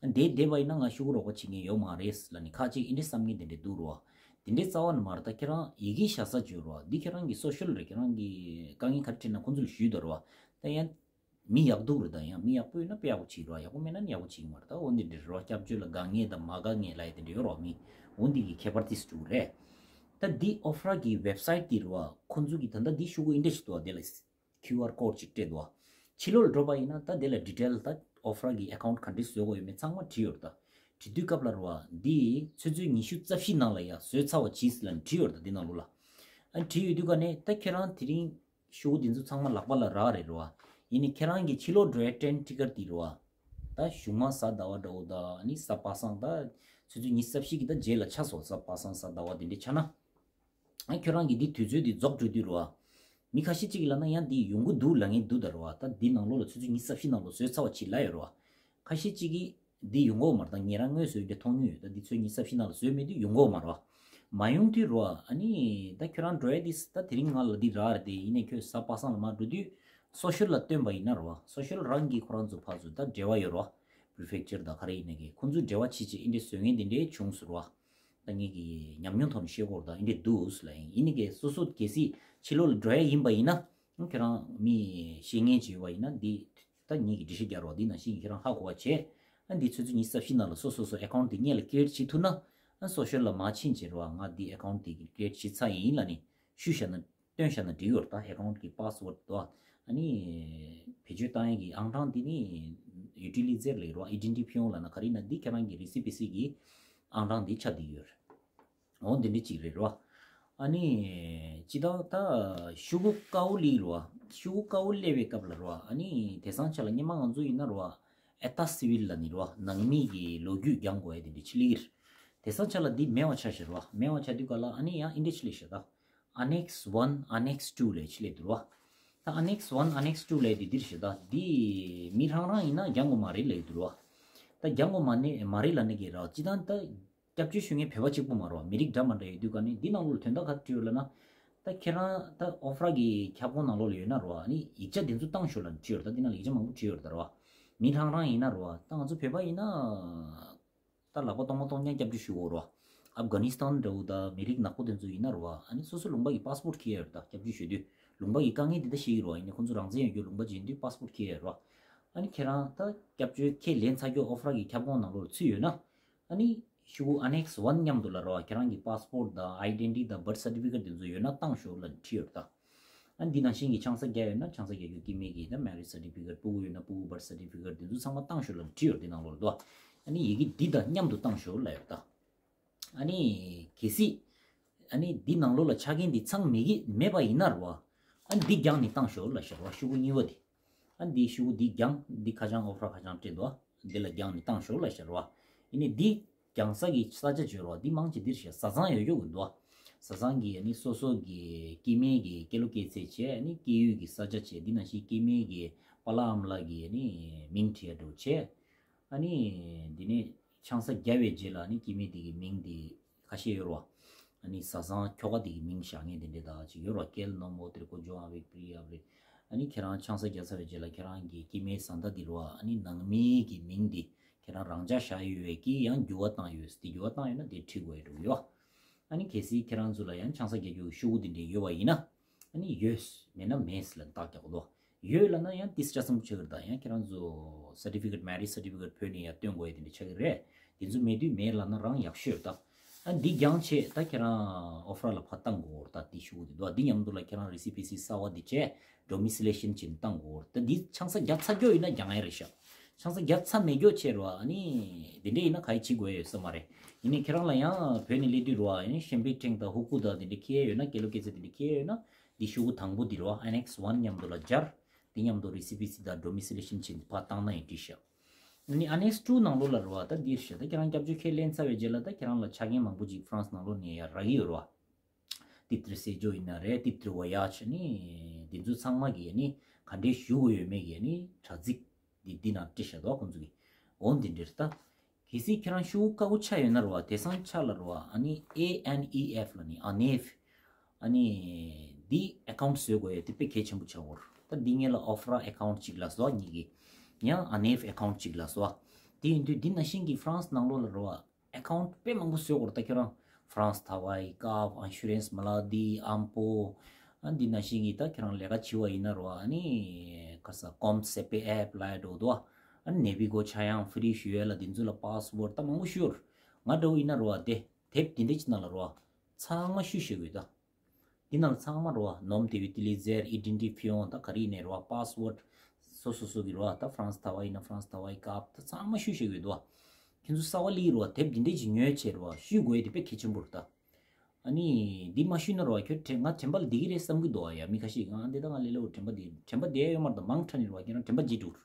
བ། འདི་བསྡད་པ་ཡིན་ན་ང་ཤོག་གུ་རོགས་པ་བྱེད་མཁན་ཡོད་མ་རེད་ལབ་ནི་ཁ་ཅིག་ཨིན་འདྲ་བསམ་མཁན་དེ་འདྲ་འདུག་རུ་བ། དེ་འདྲའི་རྩ་བ་ནས་མ་རེད། ད་ཁྱེད་རང་ཡི་གེ་བཞག་ས་བརྗོད་རོགས། འདི་ཁྱེད་རང་གི་སོ་ཤལ་རེད། ཁྱེད་རང་གི་དཀའ་ངལ་ག་རེ་འཕྲད་ན་ཁོང་ཚོ་ལ་ཞུས་དང་རོགས། ད་ཡང་མི་ཡག་སྡུག་རེད། ད་ཡང་མི་ཡག་པོ་ཡོད་ན་དཔེ་ཡག་པོ་བྱེད་རོགས། ཡག་པོ་མེད་ན་ནི་ཡག་པོ་བྱེད་ཀྱི་མ་རེད། ད་འོ་འདི་འདྲ་རོགས། སྐྱབས་བཅོལ་ལ་དགའ་ངེས་དང་མ་དགའ་ངེས་ལ་ཡི་དེ་འདྲ་ཡོད་རོགས། མི་འོ་འདི་གི་ཁྱད་པར་ཏིས་འདུག་རེད། ད་འདི་ཨོ་ཧྥ་ར་གི་ཝེབ་སའིཊ་འདི་རོགས། ཁོང་ཚོ་གི་ད་ལྟ་འདི་ཤོག་གུ་ཨིན་འདྲ་ཞིག་འདུག་དེ་ལ་ཁིའུ་ཨར་ཀོཌ་ཅིག་སྤྲད་འདུག་ཕྱི་ལོགས་ལ་འགྲོ་པ་ཡིན་ན་ད་དེ་ལ་ཌི་ཊེལ་ད་ཨོ་ཧྥ་ར་གི་ཨེ་ཀའུནཊ་ག་འདྲས་བཟོ་དགོས་ཡོད་མེད་ཚང་མ་བྲིས་ཡོད་རེད། ད་བྲིས་དུས་སྐབས་ལ་རེད་བ། འདི་ཆུ་ཚོད་ཉི་ཤུ་རྩ་བཞི་ནང་ལ་ཡ་བཟོས་ཚར་བ་གྱིས་ལབ་ནས་བྲིས་ཡོད་རེད། ད་འདི་ནང་ལོགས་ལ་ཨ་བྲིས་ཡོད་དུས་ཀ་ནས་ད་ཁྱེད་རང་དེ་རིང་ཤོག་གུ་འདི་ཚོ་ཚང་མ་ལག་པ་ལ་རག་རེད་རེད་བ། ཡིན་ནའི་ཁྱེད་རང་གི་ཕྱི་ལོགས་འགྲོ་ཡ་ཊེན་ཊི་ཀེཊ་འདི་རེད་བ། ད་གཞུང་མ་གཟའ་ཟླ་བ་འདྲ་བོ་ད་ཨ་ནི་གཟའ་པ་སངས་ད་ཆུ་ཚོད་ཉི་ཤུ་རྩ་བཞི་གི་ད་རྗེས་ལ་ཆགས་སོང་། གཟའ་པ་སངས་གཟའ་ཟླ་བ་དེ་འདྲས་ཆགས་ན། ཨ་ཁྱོད་རང་གི་འདི་དུས་ཚོད་འདི་རྫོགས་འགྲོ་དུས་རེད་བ། མི་ཁ་ཤས་ཅིག་ལབ་ན་ཡང་འདི་ཡོང་གི་འདུག་ལབ་མཁན་འདུག་ད་རེད་བ། ད་འདི་ནང་ལོགས་ལ་ཆུ་ཚོད་ཉི་ཤུ་རྩ་བཞི་ནང་ལོགས་བཟོས་ཚར་བ་ཅིག་ལབ་ཡོད་རེད་བ། ཁ་ཤས་ཅིག་གིས་འདི་ཡོང་གི་ཡོད་མ་རེད། ད་ངེད་རང་དངོས་སུ་འདི་མཐོང་མྱོང་ཡོད། ད་འདི་ཆུ་ཚོད་ཉི་ཤུ་རྩ་བཞི་ནང་ལ་བཟོས་མེད་དུས་ཡོང་གི་ཡོད་མ་རེད་བ། མ་ཡོང་དུས་རེད་བ། ཨ་ནི་ད་ཁྱོད་རང་འགྲོ་ཡ་འདི་ད་དེ་རིང་ང་ལ་འདི་རག་རེད་དེ། ཡིན་ནའི་ཁྱོད་གཟའ་པ་སངས་ལ་མར་འགྲོ་དུས་སོ་ཤལ་ལ་བཏོན་པ་ཡིན་ན་རེད་བ། སོ་ཤལ་རང་གིས་ཁོ་རང་ཚོ་ཕར་ཚུར་ད་འབྲེལ་བ་ཡོད་རེད་བ། པི་རི་ཕེག་ཅར་དང་ག་རེ་ཡིན་ནའི་གི་ཁོང་ཚོས་འབྲེལ་བ་བྱེད་བྱེད་ཨིན་འདྲས་བཟོ་མཁན་དེ་འདྲས་བྱུང་སོང་རེད་བ། ད་ངེད་ཀྱི་ཉམས་མྱོང་ཐོག་ནས་བཤད་སྐོར་དང་ཨིན་འདྲས་འདུག་ལ་ཡིན། ཡིན་ནའི་གི་སོ་སོ་གལ་སྲིད་ཕྱི་ལོགས་ལ་འགྲོ་ཡ་ཡིན་པ་ཡིན་ན། ཁྱེད་རང་མི་ཤེས་མཁན་ཅིག་ཡོད་པ་ཡིན་ན་འདི་ད་ངེད་ཀྱི་འགྲེལ་བཤད་རྒྱག་རོགས། འདི་ནང་བཞིན་ཁྱེད་རང་ཧ་གོ་བ་བྱས། ཨ་འདི་ཆུ་ཚོད་ཉི་ཤུ་རྩ་བཞི་ནང་ལ་སོ་སོ་སོ་ཨེ་ཀའུནཊ་འདི་སྔོན་ལ་ཀི་རི་ཨེཊ་བྱེད་ཐུབ་ན། ཨ་སོ་ཤལ་ལ་མར་ཕྱིན་བྱས་རེད་བ། ང་འདི་ཨེ་ཀའུནཊ་འདི་ཀི་རི་ཨེཊ་བྱེད་ཚར་ཡིན་ལབ་ནས་ཞུས་བཞག་ན། སྟོན་བཞག་ན་འགྲིག་ཡོད་རེད། ད་ཨེ་ཀའུནཊ་གི་པ་སི་ཝརཌ་དོ། ཨ་ནི་བེད་སྤྱོད་བཏང་ཡས་ཀྱི་ཨང་གྲངས་འདི་ནི་ཡུ་ཊི་ལི་ཛེར་ལབ་ཀྱི་རེད་བ། ཨི་ཌེན་ཊི་ཕི་ཡོང་ལབ་ན་ག་རེ་ཡིན་ན་འདི་ཁྱེད་རང་གི་རི་སི་པི་སི་གི་ཨང་གྲངས་འདི་ཆགས་བསྡད་ཡོད་རེད། འོ་འདི་འདྲ་ཅིག་རེད་རེད་བ། ཨ་ནི་སྤྱིར་བཏང་ད་ཤོག་གུ་དཀར་པོ་སླེབས་རེད་བ། ཤོག་གུ་དཀར་པོ་སླེབས་པའི་སྐབས་ལ་རེད་བ། ཨ་ནི་དེང་སང་ཆ་ལ་སྔོན་མ་ང་ཚོ་ཡིན་ན་རེད་བ། ཨེ་ཏཱ་སི་ཝིལ་ལབ་ནི་རེད་བ། ནང་མི་གི་ལོ་རྒྱུས་རྒྱག་དགོས་ཡས་དེ་འདྲ་ཅིག་སླེབས་ཀྱི་རེད། དེང་སང་ཆ་ལ་འདི་མེད་པ་ཆགས་ཤག་རེད་བ། མེད་པ་ཆགས་དུས་ག་ལ་ཨ་ནི་ཡང་ཨིན་འདྲ་ཅིག་སླེབས་ཤག་ད། Annex one, Annex two ལབ་ཅིག་སླེབས་འདུག་རེད་བ། ད་Annex one, Annex two ལབ་དེ་འདིར་ཞེ་ད། འདི་མི་རང་རང་ཡིན་ན་རྒྱག་དགོས་མ་རེད་ལབ་ཀྱི་འདུག་རེད་བ། ད་རྒྱག་དགོས་མ་ནི་མ་རེད་ལབ་ནི་གི་རེད་བ། སྤྱིར་བཏང་ད་སྐྱབས་བཅོལ་ཞུ་མཁན་བོད་པ་གཅིག་པུ་མ་རེད་བ། མི་རིགས་འདྲ་མི་འདྲ་ཡོད་དུས་ག་ནས་འདི་ནང་ལོགས་ལ་དོན་དག་ག་རེ་བྲིས་ཡོད་ལབ་ན། ད་ཁྱེད་རང་ད་ཨོ་ཧྥ་ར་གི་ཁྱབ་ཁོངས་ནང་ལོགས་ལ་ཡོད་ན་རེད་བ། ཨ་ནི་ཡིག་ཆ་དེ་ཚོ་བཏང་ཤོག་ལབ་ནས་བྲིས་ཡོད་རེད། ད་འདི་ནང་ལ་ཡིག་ཆ་མང་པོ་བྲིས་ཡོད་རེད་ད་རེད་བ། མི་རང་རང་ཡིན་ན་རེད་བ། ད་ང་ཚོ་བོད་པ་ཡིན་ན། ད་ལག་པ་སྟོང་པ་སྟོང་རྐྱང་སྐྱབས་བཅོལ་ཞུ་དགོས་རེད་བ། ཨབ་གྷ་ནི་སི་ཐན་འདྲ་བོ་དང་མི་རིགས་ནག་པོ་དེ་ཚོ་ཡིན་ན་རེད་བ། ཨ་ནི་སོ་སོ་ལུང་པ་གི་པ་སི་པོར་ཊི་འཁྱེར་ཡ་ཡོད་རེད། ད་སྐྱབས་བཅོལ་ཞུ་དུས་ལུང་པ་གི་དཀའ་ངལ་འདི་ད་ཤེས་ཀྱི་རེད་བ། ཡིན་ནའི་ཁོང་ཚོ་རང་བཙན་ཡོད་རྒྱུ་ལུང་པ་ཅིག་ཡིན་དུས་པ་སི་པོར་ཊི་འཁྱེར་ཡ་ཡོད་རེད་བ། ཨ་ནི་ཁྱེད་རང་ད་སྐྱབས་བཅོལ་ཁས་ལེན་ཚར་རྒྱུ་ཨོ་ཧྥ་ར་གི་ཁྱབ་ཁོངས་ནང་ལོགས་ལ་ཚུད་ཡོད་ན། ཨ་ནི་ཤོག་གུ་Annex one མཉམ་དུ་ལ་རེད་བ། ཁྱེད་རང་གི་པ་སི་པོར་ཊི་དང་ཨའི་ཌེན་ཊི་ཊི་དང་བར་ཐི་སར་ཊི་ཕི་ཀེཊ་དེ་ཚོ་ཡོད་ན་བཏང་ཤོག་ལབ་བྲིས་ཡོད་རེད་ད། ཨ་ནི་འདི་ནང་བཞིན་གྱི་ཆང་ས་བརྒྱབ་ཡོད་ན་ཆང་ས་བརྒྱབ་རྒྱུ། སྐྱེ་དམན་གྱི་ད་མེ་རི་ཇི་སར་ཊི་ཕི་ཀེཊ། སྤུ་གུ་ཡོད་ན་སྤུ་གུ་བར་ཐི་སར་ཊི་ཕི་ཀེཊ། དེ་ཚོ་ཚང་མ་བཏང་ཤོག་ལབ་བྲིས་ཡོད་རེད། འདི་ནང་ལོགས་ལ་འདུག་ཨ་ནི་ཡི་གེ་འདི་དང་མཉམ་དུ་བཏང་ཤོག་ལབ་ཡོད་ད། ཨ་ནི་གལ་སྲིད་ཨ་ནི་འདི་ནང་ལོགས་ལ་ཆ་རྐྱེན་འདི་ཚང་མེད་ཀྱི་མེད་པ་ཡིན་ན་རེད་བ། ཨ་ནི་འདི་བརྒྱངས་ནས་བཏང་ཤོག་ལབ་ཤག་རེད་བ། ཤོག་གུ་གཉིས་པ་འདི། ཨ་ནི་འདི་ཤོག་གུ་འདི་བརྒྱངས། འདི་ཁ་བྱང་ཨོ་ཧྥ་ར་ཁ་བྱང་སྤྲད་འདུག་འདི་ལ་བརྒྱངས་ནས་བཏང་ཤོག་ལབ་ཤག་རེད་བ། ཡིན་ནའི་འདི་བརྒྱངས་ས་གི་ས་ཆ་བརྗོད་རོགས། འདི་མང་ཆེ་འདིར་བཞག་བཟའ་ཚང་ཡོད་ཡོད་གི་འདུག་བཟའ་ཚང་གི་ཨ་ནི་སོ་སོ་གི་སྐྱེ་དམན་གི་སྐྱེས་ལོ་སྐྱེས་ཚེས་བྱས། ཨ་ནི་སྐྱེས་ཡུལ་གི་ས་ཆ་བྱས། འདི་ནང་བཞིན་སྐྱེ་དམན་གི་པཱ་ལགས་ཨ་མ་ལགས་གི་ཨ་ནི་མིང་བྲིས་ཡ་འདྲ་བོ་བྱས། ཨ་ནི་འདི་ནས་ཆང་ས་བརྒྱབ་པའི་རྗེས་ལ་ཨ་ནི་སྐྱེ་དམན་དེ་གི་མིང་དེ་ཁ་ཤས་ཡོད་རོ། ཨ་ནི་བཟའ་ཚང་ཁྱོ་ག་དེ་གི་མིང་བཞག་མཁན་དེ་འདྲས་ད་ཅིག་ཡོད་རོ། Quel nom votre conjoint avec prix avec། ཨ་ནི་ཁྱེད་རང་ཆང་ས་བརྒྱབ་ཚར་བའི་རྗེས་ལ་ཁྱེད་རང་གི་སྐྱེ་དམན་བཟའ་ཟླ་དེ་རོ། ཨ་ནི་ནང་མི་གི་མིང་དེ་ཁྱེད་རང་རང་འཇགས་བཞག་ཡོད་པའི་གི་ཡང་འགྱུར་བ་བཏང་ཡོད། དེ་འགྱུར་བ་བཏང་ཡོད་ན་དེ་ཁྲིད་དགོས་ཡ་འགྲོ་གི་ཡོད། ཨ་ནི་གལ་སྲིད་ཁྱེད་རང་ཚོ་ལ་ཡང་ཆང་ས་རྒྱག་རྒྱུ་གི་ཤོག་གུ་དེ་འདྲས་ཡོད་པ་ཡིན་ན། ཨ་ནི་ཡོད། མེད་ན་མེད་ལབ་རྟགས་རྒྱག་དགོས་ལོ། ཡོད་ལབ་ན་ཡང་ཏིས་ཆ་ཚང་པོ་ཆགས་ཀྱི་རེད། ད་ཡང་ཁྱེད་རང་ཚོ་certificate, marriage certificate བོད་ནས་ཡར་སྟོན་དགོས་ཡ་དེ་འདྲ་ཆགས་ཀྱི་རེད། དེ་ཚོ་མེད་དུས་མེད་ལབ་ན་རང་ཡག་ཤོས་རེད་ད། ཨ་འདི་བརྒྱངས་བྱས་ད་ཁྱེད་རང་ཨོ་ཧྥ་ར་ལ་ཕར་བཏང་དགོས་རེད། ད་འདི་ཤོག་གུ་དེ་འདུག་འདི་མཉམ་དུ་ལ་ཁྱེད་རང་རི་སི་པི་སི་གསར་པ་འདི་བྱས་ཌོ་མི་སི་ལེ་ཤན་བྱས་ནས་བཏང་དགོས་རེད། ད་འདི་ཆང་ས་བརྒྱབ་ཚར་རྒྱུ་ཡིན་ན་རྒྱག་ཡ་རེད་ཤག་ཆང་ས་བརྒྱབ་ཚར་མེད་རྒྱུ་བྱས་རེད་བ། ཨ་ནི་དེ་འདྲས་ཡིན་ན་ག་ཡི་བྱེད་དགོས་ཡ་ཡོད་ས་མ་རེད། ཡིན་ནའི་ཁྱེད་རང་ལ་ཡང་བོད་ནས་སླེབས་དུས་རེད་བ། ཨ་ནི་ཤན་པེ་ཁྲེང་དང་ཧུ་ཀུ་དང་དེ་འདྲས་འཁྱེར་ཡ་ཡོད་ན། སྐྱེས་ལོ་སྐྱེས་ཚེས་དེ་འདྲས་འཁྱེར་ཡ་ཡོད་ན། འདི་ཤོག་གུ་དང་པོ་འདི་རོ། Annex one མཉམ་དུ་ལ་སྦྱར། འདི་མཉམ་དུ་རི་སི་པི་སི་དང་ཌོ་མི་སི་ལེ་ཤན་བྱས་ནས་ཕར་བཏང་ན་ཡང་འགྲིག་ཤག་ཨ་ནི་Annex two ནང་ལོགས་ལ་རོ། ད་འདིར་ཤག་ད་ཁྱེད་རང་སྐྱབས་བཅོལ་ཁས་ལེན་ཚར་བའི་རྗེས་ལ་ད་ཁྱེད་རང་ལ་ཆ་རྐྱེན་མང་པོ་ཅིག་ཧྥ་རན་སི་ནང་ལོགས་ནས་ཡར་རག་གི་ཡོད་རོ། Titre de séjour ཡིན་ན་རེད། Titre de voyage ནི་འདི་ཚོ་ཚང་མ་གི་ནི་ག་འདྲས་ཞུ་དགོས་ཡོད་མེད་གི་ནི་དྲ་ཚིགས་འདི་འདི་ནང་སྤྲད་བཞག་འདུག་ཁོང་ཚོ་གི། འོ་འདི་འདྲ་རེད་ད། གལ་སྲིད་ཁྱེད་རང་ཤོག་བུ་དཀར་པོ་ཆགས་ཡོད་ན་རེད་བ། དེང་སང་ཆ་ལ་རེད་བ། ཨ་ནི་ཨེ་ཨེན་ཨི་ཨེཕ་ལབ་ནི་ཨ་ནེཕ། ཨ་ནི་འདི་ཨེ་ཁའུན་ཊི་བཟོ་དགོས་ཡ་དེ་དཔེ་གལ་ཆེན་པོ་ཆགས་ཡོད་རེད། ད་འདི་སྔོན་ལ་ཨོ་ཧྥ་ར་ཨེ་ཁའུན་ཊི་གཅིག་ལབ་སོང་ངེད་ཀྱིས། ཡང་ཨ་ནེཕ་ཨེ་ཁའུན་ཊི་གཅིག་ལབ་སོང་། དེ་ཡིན་དུས་འདི་ནང་བཞིན་གྱི་ཧྥ་རན་སི་ནང་ལོགས་ལ་རེད་བ། ཨེ་ཁའུན་ཊི་དཔེ་མང་པོ་བཟོ་དགོས་རེད། ད་ཁྱོད་རང་ཧྥ་རན་སི་ཐ་ཝའི་ཀབ། ཨན་ཤུ་རན་སི་མ་ལ་དི། ཨམ་པོ། ཨ་འདི་ནང་བཞིན་གྱི་ད་ཁྱོད་རང་ལས་ཀ་བྱེད་པ་ཡིན་ན་རེད་བ། ཨ་ནི་ཁ་ས་ཀོམ་སེ་པེ་ཨེཕ་ལབ་ཡ་འགྲོ་འདུག་ཨ་ནི་ནེ་བི་གོ་ཆ་ཡང་ཧྥི་རི་ཞུ་ཡ་ལ་དེ་ཚོ་ལ་པ་སི་ཝར་ཌི་ད་མང་པོ་ཞུ་ཡོད་རེད། ང་འདྲ་བོ་ཡིན་ན་རེད་བ། དེ་དེབ་དེ་འདྲ་ཅིག་ནང་ལ་རེད་བ། ཚང་མ་ཤུ་ཤེས་དགོས་ད། འདི་ནང་ཚང་མ་རེད་བ། ནོམ་དེ་ཡུ་ཏི་ལི་ཟེར། ཨི་ཌེན་ཊི་ཕི་ཡོང་ད་ག་རེ་ཡིན་ནའི་རེད་བ། པ་སི་ཝར་ཌི་སོ་སོ་སོ་གི་རེད་བ། ད་ཧྥ་རན་སི་ཐ་ཝའི་ཡིན་ན་ཧྥ་རན་སི་ཐ་ཝའི་ཀབ། ད་ཚང་མ་ཤུ་ཤེས་དགོས་འདུག་བ། ཁྱེད་ཚོ་གསར་པ་སླེབས་རེད་བ། དེབ་འདི་འདྲ་ཅིག་ཉོས་བྱས་རེད་བ། ཤུ་དགོས་ཡ་དེ་དཔེ་གལ་ཆེན་པོ་རེད་ད། ཨ་ནི་འདི་མ་ཤུ་ན་རེད་བ། ཁྱོད་དྲན་ང་དྲན་པ་ལ་བསྡད་ཀྱི་རེད་བསམ་གྱི་འདུག་བ། ཡ་མི་ཁ་ཤས་ང་འདི་ད་ང་ལས་སླ་པོ་དྲན་པ་བསྡད་དྲན་པ་བསྡད་ཡ་ཡོད་མ་རེད་ད། མང་དྲགས་ནི་རེད་བ། ཁྱེད་རང་དྲན་པ་བརྗེད་འགྲོ།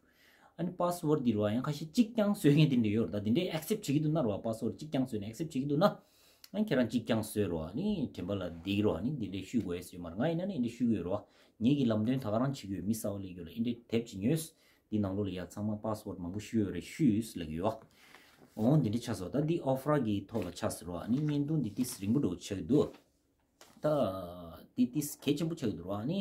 ཨ་ནི་པ་སི་ཝར་ཌི་འདི་རེད་བ། ཡང་ཁ་ཤས་གཅིག་རྐྱང་བཟོ་མཁན་དེ་འདྲ་ཡོད་རེད་ད། དེ་འདྲའི་ཨེག་སེབ་བྱེད་ཀྱི་འདུག་ན་རེད་བ། པ་སི་ཝར་ཌི་གཅིག་རྐྱང་བཟོས་ནས་ཨེག་སེབ་བྱེད་ཀྱི་འདུག་ན། ཨ་ནི་ཁྱེད་རང་གཅིག་རྐྱང་བཟོས་རེད་བ། ཨ་ནི་དྲན་པ་ལ་བསྡད་ཀྱི་རེད་བ། ཨ་ནི་དེ་འདྲའི་ཤུ་དགོས་ཡ་ཟེར་མ་རེད། ང་ཡིན་ན་ནི་དེ་འདྲའི་ཤུ་དགོས་རེད་བ། ངེད་ཀྱི་ལམ་སྟོན་ད་ག་རང་བྱེད་ཀྱི་ཡོད། མི་གསར་པ་སླེབས་རྒྱུ་ལ་ཨེ་འདྲའི་དེབ་ཅིག་ཉོས། འདི་ནང་ལོགས་ལ་ཡ་ཚང་མ་པ་སི་ཝར་ཌི་མང་པོ་ཤུ་ཡོད་རེད། ཤུ་ཡོད་ལབ་ཀྱི་ཡོད་བ། འོ་འདི་འདྲའི་ཆགས་སོང་། ད་འདི་ཨོ་ཧྥ་ར་གི་ཐོག་ལ་ཆགས་ཟེར་བ། ཨ་ནི་བརྙན་ཐུང་འདི་ཏིས་རིང་པོ་འགྲོ་ཆགས་ཀྱི་འདུག་ད་འདི་ཏིས་གལ་ཆེན་པོ་ཆགས་ཀྱི་འདུག་ར། ཨ་ནི་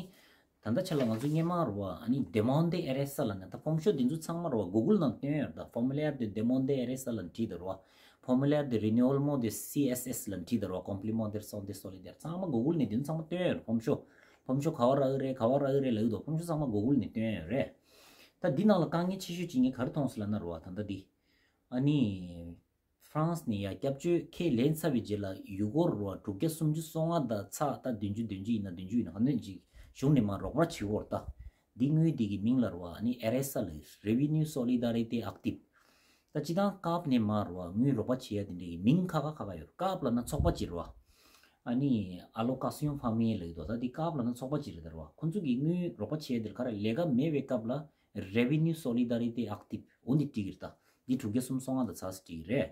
ད་ལྟ་ཆ་ལ་ང་ཚོ་སྔོན་མ་རེད་བ། ཨ་ནི་ཌེ་མོན་ཌེ་ཨེ་རེ་ས་ལབ་ནས། ད་ཕོམ་ཤོག་འདི་ཚོ་ཚང་མ་རེད་བ། གུ་གུལ་ནང་བཏོན་ཡོད་རེད་ད། Formulaire de demande RSA ལབ་བྲིས་ད་རེད་བ། Formulaire de renouvellement de C S S ལབ་བྲིས་ད་རེད་བ། Complément de santé solidaire ཚང་མ་གུ་གུལ་ནས་འདི་ཚོ་ཚང་མ་བཏོན་ཡོད་རེད། ཕོམ་ཤོག་ཕོམ་ཤོག་ག་བ་རག་གི་རེད། ག་བ་རག་གི་རེད་ལབ་ཀྱི་འདུག་ཕོམ་ཤོག་ཚང་མ་གུ་གུལ་ནས་བཏོན་ཡོད་རེད། ད་འདི་ནང་ལ་དཀའ་ངལ་ཆེ་ཤོས་ཅིག་ངས་ག་རེ་མཐོང་སོང་ལབ་ན་རེད་བ། ད་ལྟ་འདི་ཨ་ནི་ཧྥ་རན་སི་ནས་ཡ་སྐྱབས་བཅོལ་ཁས་ལེན་ཚར་བའི་རྗེས་ལ་ཡུ་གུར་རེད་བ། དྲུག་བརྒྱ་སུམ་ཅུ་སོ་ལྔ་དང་ཚེག་ད་བདུན་ཅུ་བདུན་ཅུ་ཡིན་ན་བདུན་ཅུ་ཡིན་ན་ག་འདྲ་ཅིག་གཞུང་ནས་མར་རོགས་པ་བྱེད་ཀྱི་ཡོད་རེད་ད། འདི་དངུལ་འདི་གི་མིང་ལ་རེད་བ། ཨ་ནི་ཨེ་རེ་ས་ལབ་ཀྱི་རེད། Revenu Solidarité Active ད་སྤྱིར་བཏང་ཀབ་ནས་མར་རེད་བ། དངུལ་རོགས་པ་བྱེད་ཡ་དེ་འདྲ་གི་མིང་ཁག་ཁག་ཁག་ཁག་ཡོད་རེད། ཀབ་ལབ་ན་ཚོགས་པ་ཅིག་རེད་བ། ཨ་ནི་Allocation Familiale ལབ་ཀྱི་འདུག་ད་འདི་ཀབ་ལབ་ན་ཚོགས་པ་ཅིག་རེད་ད་རེད་བ། ཁོང་ཚོ་གིས་དངུལ་རོགས་པ་བྱེད་ཡ་དེ་ལ་ག་རེ། ལས་ཀ་མེད་པའི་སྐབས་ལ་Revenu Solidarité Active འོ་འདི་བྲིས་ཀྱི་རེད་ད། འདི་དྲུག་བརྒྱ་སུམ་ཅུ་སོ་ལྔ་དང་ཚེག་བྲིས་ཀྱི་རེད།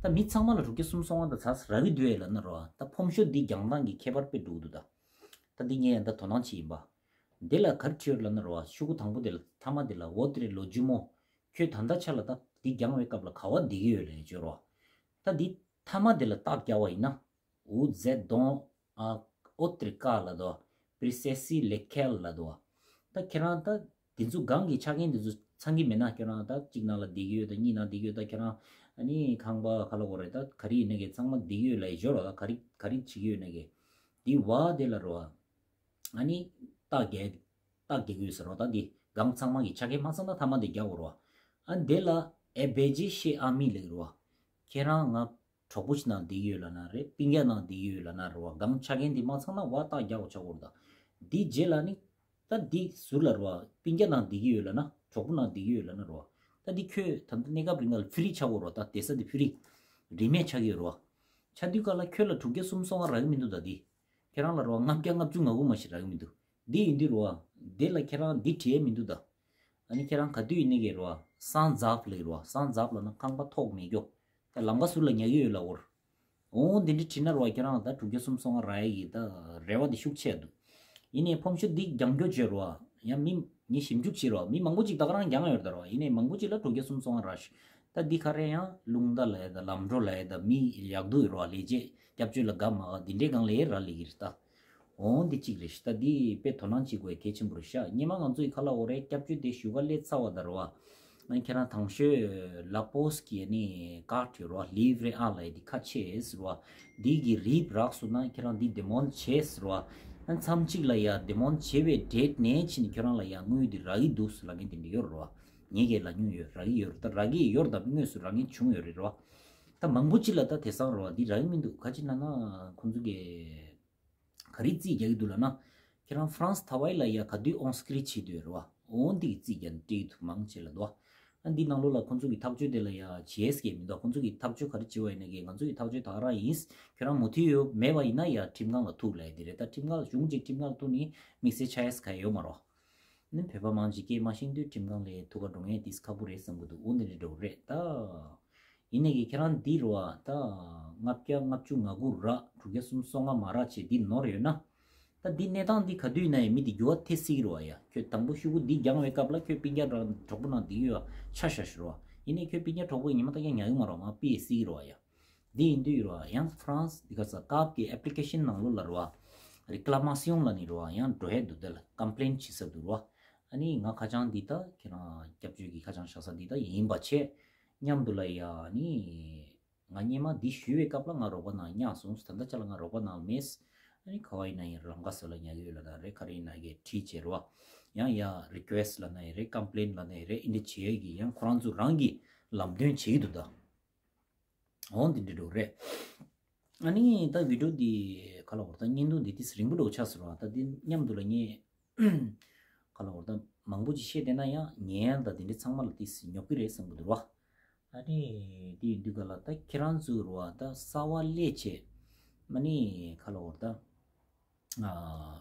ད་མི་ཚང་མ་ལ་དྲུག་བརྒྱ་སུམ་ཅུ་སོ་ལྔ་དང་ཚེག་རག་གི་འདུག་ཨེ་ལབ་ན་རེད་བ། ད་ཕོམ་ཤོག་འདི་རྒྱག་སྟངས་ཀྱི་ཁྱད་པར་དཔེ་འགྲོ་གི་འདུག་ད། ད་འདི་ངས་ཡང་ད་དོ་སྣང་བྱེད་ཡིན་པ། འདི་ལ་ག་རེ་བྲིས་ཡོད་ལབ་ན་རེད་བ། ཤོག་གུ་དང་པོ་དེ་ལ་མཐའ་མ་དེ་ལ་Votre logement། ཁྱོད་ད་ལྟ་ཆ་ལ་ད་འདི་རྒྱག་པའི་སྐབས་ལ་ག་བ་བསྡད་ཀྱི་ཡོད་ལབ་ཡ་ཅིག་ཡོད་རེད་བ། ད་འདི་མཐའ་མ་དེ་ལ་རྟགས་རྒྱག་པ་ཡིན་ན། Vous êtes dans un autre cas ལབ་འདུག Précédez lequel ལབ་འདུག་ད་ཁྱེད་རང་ད་དེ་ཚོ་སྒང་གི་ཆ་རྐྱེན་དེ་ཚོ་ཚང་གི་མེད་ན། ཁྱེད་རང་ད་གཅིག་ནང་ལ་བསྡད་ཀྱི་ཡོད་ད། གཉིས་ནང་བསྡད་ཀྱི་ཡོད་ད། ཁྱེད་རང་ཨ་ནི་ཁང་པ་ག་ལབ་དགོས་རེད། ད་ག་རེ་ཡིན་ནའི་གི་ཚང་མ་བསྡད་ཀྱི་ཡོད་ལབ་ཡ་ཅིག་ཡོད་རེད་བ། ད་ག་རེ་ག་རེ་བྱེད་ཀྱི་ཡོད་ནའི་གི། འདི་བ་དེ་ལ་རེད་བ། ཨ་ནི་རྟགས་རྒྱག་རྟགས་རྒྱག་གི་ཡོད་ཟེར་རོ། ད་འདི་སྒང་ཚང་མ་གི་ཆ་རྐྱེན་མ་ཚང་ན་མཐའ་མ་དེ་རྒྱག་དགོས་རེད་བ། ཨ་འདི་ལ་Hébergé chez ami ལབ་ཀྱི་རེད་བ། ཁྱེད་རང་ང་གྲོགས་པོ་ཞིག་ནང་བསྡད་ཀྱི་ཡོད་ལབ་ན་རེད། སྤུན་ཀྱག་ནང་བསྡད་ཀྱི་ཡོད་ལབ་ན་རེད་བ། སྒང་ཆ་རྐྱེན་འདི་མ་ཚང་ན་བ་རྟགས་རྒྱག་དགོས་ཆགས་ཀྱི་ཡོད་རེད་ད། འདི་རྗེས་ལ་ནི་ད་འདི་ཟུར་ལ་རེད་བ། སྤུན་ཀྱག་ནང་བསྡད་ཀྱི་ཡོད་ལབ་ན། གྲོགས་པོ་ནང་བསྡད་ཀྱི་ཡོད་ལབ་ན་རེད་བ། ད་འདི་ཁྱོད་ད་ལྟ་གནས་སྐབས་རིང་ལ་ཕི་རི་ཆགས་ཀྱི་ཡོད་རེད་བ། ད་བསྡད་ས་འདི་ཕི་རི་རིན་མེད་ཆགས་ཀྱི་ཡོད་རེད་བ། ཆགས་དུས་སྐབས་ལ་ཁྱོད་ལ་དྲུག་བརྒྱ་སུམ་ཅུ་སོ་ལྔ་རག་གི་མི་འདུག་ད་འདི། ཁྱེད་རང་ལ་རེད་བ། ལྔ་བརྒྱ་ལྔ་བཅུ་ང་དགུ་མ་ཞིག་རག་གི་མི་འདུག་འདི་ཡིན་དུས་རེད་བ། འདི་ལ་ཁྱེད་རང་འདི་བྲིས་ཡས་མི་འདུག་ད། ཨ་ནི་ཁྱེད་རང་ག་དུས་ཡིན་ནའི་གི་རེད་བ། Sans appel ལབ་ཀྱི་རེད་བ། Sans appel ལབ་ན་ཁང་པ་ཐོག་མེད་རྒྱུ། ད་ལམ་ཁ་ཟུར་ལ་ཉལ་གྱི་ཡོད་ལབ་ཀྱི་ཡོད་རེད། འོ་འདི་འདྲ་བྲིས་ན་རེད་བ། ཁྱེད་རང་ལ་ད་དྲུག་བརྒྱ་སུམ་ཅུ་སོ་ལྔ་རག་ཡས་ཀྱི་ད་རེ་བ་དེ་ཤུགས་ཆེ་འདུག་ཡིན་ནའི་ཕོམ་ཤོག་འདི་རྒྱག་རྒྱུ་བྱས་རེད་བ། ཡང་མི་ངས་ཞིབ་འཇུག་བྱས་རེད་བ། མི་མང་པོ་ཅིག་ད་ག་རང་རྒྱག་ཡོད་རེད་ད་རེད་བ། ཡིན་ནའི་མང་པོ་ཅིག་ལ་དྲུག་བརྒྱ་སུམ་ཅུ་སོ་ལྔ་རག་ཤག་ད་འདི་ག་རེ་ཡང་རླུང་རྟ་ལབ་ཡས་ད། ལམ་འགྲོ་ལབ་ཡས་ད། མི་ཡག་སྡུག་ཡོད་རེད་བ། ལས་བྱེད་སྐྱབས་བཅོལ་ལ་དགའ་མ་དགའ་འདི་འདྲའི་སྒང་ལ་ཡས་རག་ལས་ཀྱི་རེད་ད། འོ་འདི་གཅིག་རེད་ཤག་ད་འདི་དཔེ་དོ་སྣང་བྱེད་དགོས་གལ་ཆེན་པོ་རེད་ཤག་སྔོན་མ་ང་ཚོ་ཡི་ག་ལབ་ཀྱི་ཡོད་རེད། སྐྱབས་བཅོལ་དེ་བཞུགས་སྒར་སླེབས་ཚར་བ་ད་རེད་བ། ཨ་ཁྱེད་རང་དང་ཤོས་La Poste གི་ནི་ཀར་ཌི་ཡོད་རེད་བ། Livret A ལབ་ཡས་འདི་ཁ་ཕྱེ་ཟེར་བ། འདི་གི་རིལ་རག་སོང་ན་ཁྱེད་རང་འདི་demande བྱས་ཟེར་བ། ཨ་མཚམས་གཅིག་ལ་ཡ་demande བྱས་པའི་date ནས་ཕྱིན་ནས་ཁྱེད་རང་ལ་ཡ་དངུལ་འདི་རག་གི་འདུག་ཟེར་ལབ་མཁན་དེ་འདྲ་ཡོད་རེད་བ། ངས་ཀྱིས་ལབ་མྱོང་ཡོད། རག་གི་ཡོད་རེད། ད་རག་གི་ཡོད་རེད་ད། དངོས་སུ་རག་མཁན་བྱུང་ཡོད་རེད་རེད་བ། ད་མང་པོ་ཅིག་ལ་ད་དེང་སང་རེད་བ། འདི་རག་གི་མི་འདུག་ག་ཅི་ན་ན་ཁོང་ཚོ་གི་ག་རེ་རྩིས་རྒྱག་གི་འདུག་ལབ་ན། ཁྱེད་རང་France Travail ལ་ཡ་ག་དུས་inscrit བྱེད་འདོད་རེད་བ། འོ་འདི་གི་རྩིས་རྒྱག་ནས་སྤྲད་ཀྱི་འདུག་མང་ཆེ་ལ་འདུག་ཨ་འདི་ནང་ལོགས་ལ་ཁོང་ཚོ་གི་ཐག་གཅོད་དེ་ལ་ཡ་བྱེད་ཡས་མི་འདུག་ཁོང་ཚོ་གི་ཐག་གཅོད་ག་རེ་བྱེད་པ་ཡིན་ན་གི་ང་ཚོ་གི་ཐག་གཅོད་ད་ག་རང་ཡིན། ཁྱེད་རང་མོས་མཐུན་ཡོད་མེད་པ་ཡིན་ན་ཡ་ཁྲིམས་ཁང་ལ་ཐུག་ལབ་ཡས་དེ་རེད། ད་ཁྲིམས་ཁང་ལ་གཞུང་གཅིག་ཁྲིམས་ཁང་ལ་ཐུག་ནས་དམིགས་བསལ་ཆགས་ཡས་ག་ཡོད་མ་རེད། ནི་བོད་པ་མང་ཆེ་སྐད་མ་ཤེས་དུས་ཁྲིམས་ཁང་ལ་ཐུག་ག་འགྲོ་མཁན་དེ་ཁག་པོ་རེད་བསམ་གི་འདུག་འོ་འདི་འདྲ་འདྲ་བོ་རེད་ད། ཡིན་ནའི་གི་ཁྱེད་རང་འདི་རེད་བ། ད་ལྔ་བརྒྱ་ལྔ་བཅུ་ང་དགུ་རག་དྲུག་བརྒྱ་སུམ་ཅུ་སོ་ལྔ་མ་རག་བྱས་འདི་ནོར་ཡོད་ན། ད་འདི་གནས་སྟངས་འདི་ག་དུས་ཡིན་ན་ཡང་མི་འདི་འགྱུར་བ་ཐེབས་སྲིད་ཀྱི་རེད་བ། ཡ་ཁྱོད་དང་པོ་ཤོག་གུ་འདི་རྒྱག་པའི་སྐབས་ལ་ཁྱོད་སྤུན་ཀྱག་རང་གྲོགས་པོ་ནང་འདི་ཡོད་ཆ་བཞག་ཤོག་རེད་བ། ཡིན་ནའི་ཁྱོད་སྤུན་ཀྱག་གྲོགས་པོ་ཡིན་ཉི་མ་ལྟ་རྒྱ་ཉག་གི་མ་རོ་མ་པི་ཨེ་སི་རོ་ཡ། འདི་ཡིན་དུས་རོ་ཡང་ཧྥ་རན་སི་འདི་ག་ས་ཀབ་ཀྱི་ཨེ་པི་ལི་ཀེ་ཤན་ནང་ལོགས་ལ་རོ་རི་ཀ་ལ་མ་སི་ཡོང་ལ་ནི་རོ་ཡང་འགྲོ་ཧེ་འདུག་དེ་ལ་ཀམ་པི་ལེན་བྱེད་ས་འདུག་རོ། ཨ་ནི་ང་ཁ་བྱང་འདི་ད་ཁྱེད་རང་སྐྱབས་བཅོལ་གྱི་ཁ་བྱང་བཞག་ས་འདི་ད་ཡིན་པ་བྱས། མཉམ་དུ་ལ་ཡ་ཨ་ནི། ང་སྔོན་མ་འདི་ཞུས་པའི་སྐབས་ལ་ང་རོགས་པ་ནང་ཉག་སོང་། ད་ལྟ་ཆ་ལ་ང་རོགས་པ་ནང་མེད། ཨ་ནི་ག་བ་ཡིན་ན་ཡིན་ལམ་ཁ་སོགས་ལ་ཉག་གི་ཡོད་ལ་ན་རེད། ག་རེ་ཡིན་ན་གི་ཁྲིད་བྱེད་རོགས། ཡང་ཡ་རི་ཀུ་ཨེ་སི་ལ་ན་ཡིན་རེད། ཀམ་པི་ལེན་ལ་ན་ཡིན་རེད། ཨིན་འདྲ་བྱེད་ཡས་ཀྱི་ཡང་ཁོ་རང་ཚོ་རང་གི་ལམ་སྟོན་བྱེད་ཀྱི་འདུག་ད། འོང་འདི་འདྲ་འགྲོ་རེད། ཨ་ནི་ད་བི་ཌིའོ་འདི་ག་ལ་བར་ད་བརྙན་ཐུང་འདི་ཏིས་རིང་པོ་འགྲོ་ཆགས་སོང་ར། ད་འདི་མཉམ་དུ་ལ་ངས་ག་ལ་བར་ད་མང་པོ་ཅིག་བཤད་བསྡད་ན་ཡང་ཉན་ཡང་ད་དེ་འདྲའི་ཚང་མ་ལ་ཏིས་ཉོབ་ཀྱི་རེད་བསམ་གི་འདུག་ར། ཨ་ནི་དེ་ཡིན་དུས་ག་ལ་ད་ཁྱེད་རང་ཚོ་རུ་བ་ད་གསར་བ་སླེབས་བྱས་མ་ནི་ག་ལ་བར་ད་ཨ་